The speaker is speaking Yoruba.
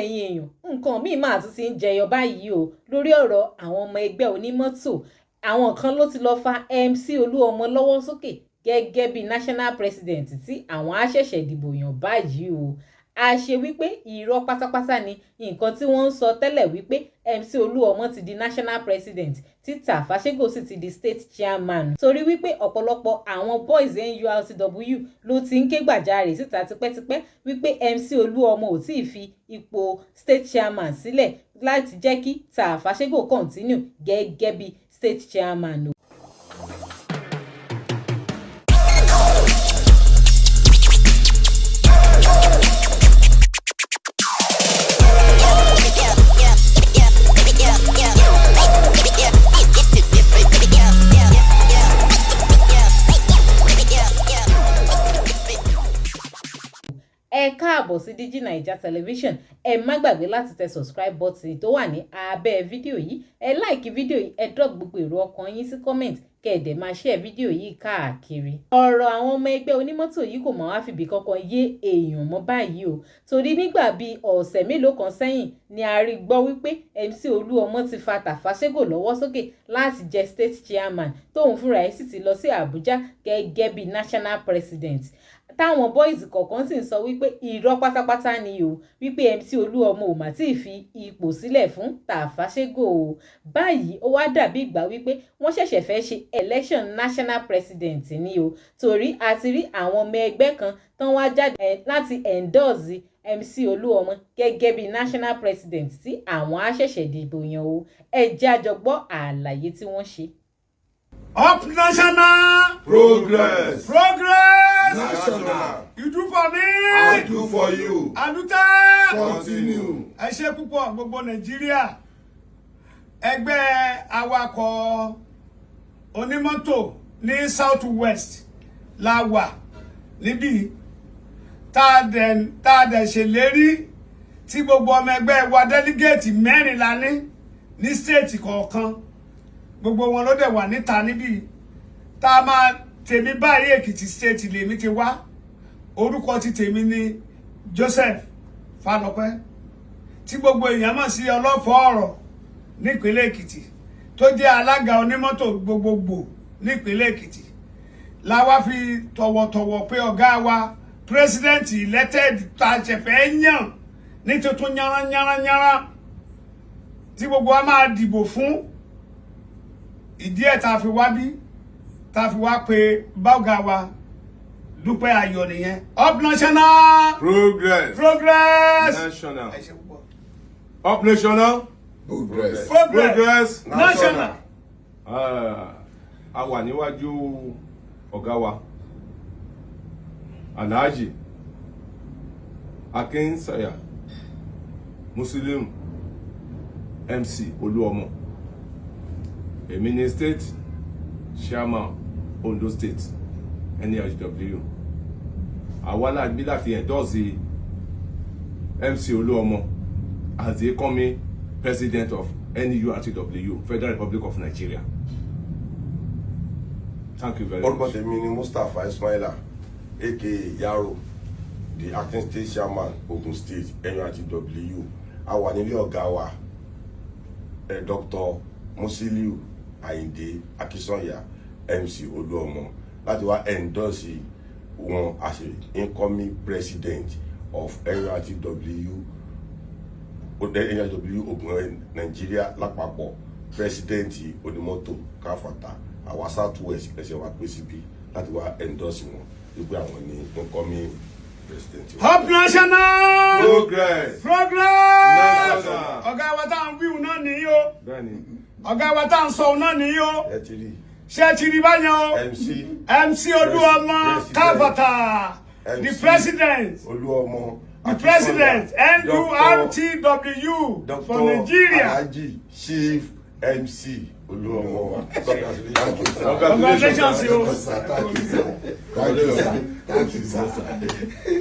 Ẹ̀yin èèyàn, nǹkan míì máa tún ti ń jẹyọ báyìí o lórí ọ̀rọ̀ àwọn ọmọ ẹgbẹ́ onímọ́tò. Àwọn kan ló ti lọ́ọ́ fa MC Olúọmọ lọ́wọ́ sókè gẹ́gẹ́ bíi national president tí àwọn á ṣẹ̀ṣẹ̀ dìbò yàn báyìí o. A ṣe wípé irọ́ pátápátá ni nǹkan tí wọ́n ń sọ tẹ́lẹ̀ wípé MC Olúọmọ ti di national president, tí Tafa Sego sì ti di state chairman, torí wípé ọ̀pọ̀lọpọ̀ àwọn boys NURTW ló ti ń ké gbàjarè síta tipẹ́tipẹ́ wípé MC Olúọmọ ò tí ì fi ipò state chairman sílẹ̀ láti jẹ́ kí Tafa Sego continue gẹ́gẹ́ bí state chairman o. Ẹ káàbọ̀ sí Digi Naija Television. Ẹ má gbàgbé láti tẹ subscribe button tó wà ní abẹ́ fídíò yìí. Ẹ like fídíò yìí, ẹ drop gbogbo èrò ọkàn yín sí comment, kẹ́ ẹ dẹ̀ máa share fídíò yìí káàkiri. Ọ̀rọ̀ àwọn ọmọ ẹgbẹ́ onímọ́tò yìí kò mọ̀ wá fìbí kankan yé èèyàn mọ́ báyìí o, torí nígbà bíi ọ̀sẹ̀ mélòó kan sẹ́yìn ni a rí gbọ́ wípé MC Olúọmọ ti fa Tafa Sego lọ́wọ́ sókè láti jẹ state chairman, tóun fúnra ẹ̀ sì ti lọ sí Àbújá gẹ́gẹ́ bíi national president, táwọn boys kọ̀ọ̀kan sì ń sọ wípé irọ́ pátápátá ni o, wípé MC Olúọmọ ò mà tí ì fi ipò sílẹ̀ fún Tafa Sego o. Báyìí, ó wá dàbí ìgbà wípé wọ́n ṣẹ̀ṣẹ̀ fẹ́ ṣe election national president ni o, torí a ti rí àwọn ọmọ ẹgbẹ́ kan tán wá jáde láti endorse MC Olúọmọ gẹ́gẹ́ bí national president tí àwọn á ṣẹ̀ṣẹ̀ dìbò yàn o. Ẹ jẹ́ a jọ gbọ́ àlàyé tí wọ́n ṣe. Up national! Progress! Progress! National! You do for me! I do for you! Aluta! Continue! Ẹ ṣe púpọ̀, gbogbo Nàìjíríà. Ẹgbẹ́ awakọ̀ onímọ́tò ní South West la wà níbí, tá a dẹ̀ ṣèlérí tí gbogbo ọmọ ẹgbẹ́ wa, delegate mẹ́rin la ní ní state kọ̀ọ̀kan. Gbogbo wọn ló dẹ̀ wà níta níbí. Tá a máa tèmi báyìí, Èkìtì State lèmi ti wá. Orúkọ ti tèmi ní Joseph Falọpẹ́, tí gbogbo èèyàn mọ̀ sí Ọlọ́fọ̀ Ọ̀rọ̀ nípínlẹ̀ Èkìtì, tó jẹ́ alága onímọ́tò gbogbogbò nípínlẹ̀ Èkìtì. La wá fi tọ̀wọ̀tọ̀wọ̀ pé ọ̀gá wa, president elected tá a ṣẹ̀ fẹ́ yàn ní tuntun yánran yánran yánran, tí gbogbo wa máa dìbò fún. Ìdí ẹ̀ tá a fi wá bí, tá a fi wá pé báwùgá wa dúpẹ́ ayọ̀ nìyẹn. Up national! Progress! Progress! National! Ẹ ṣe púpọ̀. Up national! Progress. Progress! Progress! National. Ah, a wà níwájú ọ̀gá wa, Alhaji Akinsanya Musiliu MC Olúọmọ. Èmi ni state chairman Ondo State NURTW. Àwa náà bí láti endorse MC Olúọmọ as the incoming president of NURTW, Federal Republic of Nigeria. Thank you very Orúkọ much. tèmi ni Mustapha Ismaila, aka Yaro, the acting state chairman, Ogun State NURTW. A wà nílé ọ̀gá wa, Dr. Musiliu Ayinde Akínsànyà, MC Olúọmọ, láti wá endorse wọn as a incoming president of NURTW, NURTW Ogun Nàìjíríà lápapọ̀, president onímọ́tò káfàtà. Àwa South West ẹsẹ̀ wa pé síbí láti wá endorse wọn wípé àwọn ní incoming president wa. Up national! Progress! Progress! National. Ọ̀gá wa tá à ń wíwù náà nìyí o. Bẹ́ẹ̀ni. Ọ̀gá wa tá à ń sọ náà nìyí o. Ẹ ti rí. Ṣé ẹ ti rí báyẹn o? MC MC Olúọmọ. President. Káfàtà, the MC president. Olúọmọ. The president, NURTW Dr. for Nigeria. Alhaji Chief MC Olúọmọ. Congratulations. Congratulations o. Thank you, sir. Thank you, sir. Thank you, sir.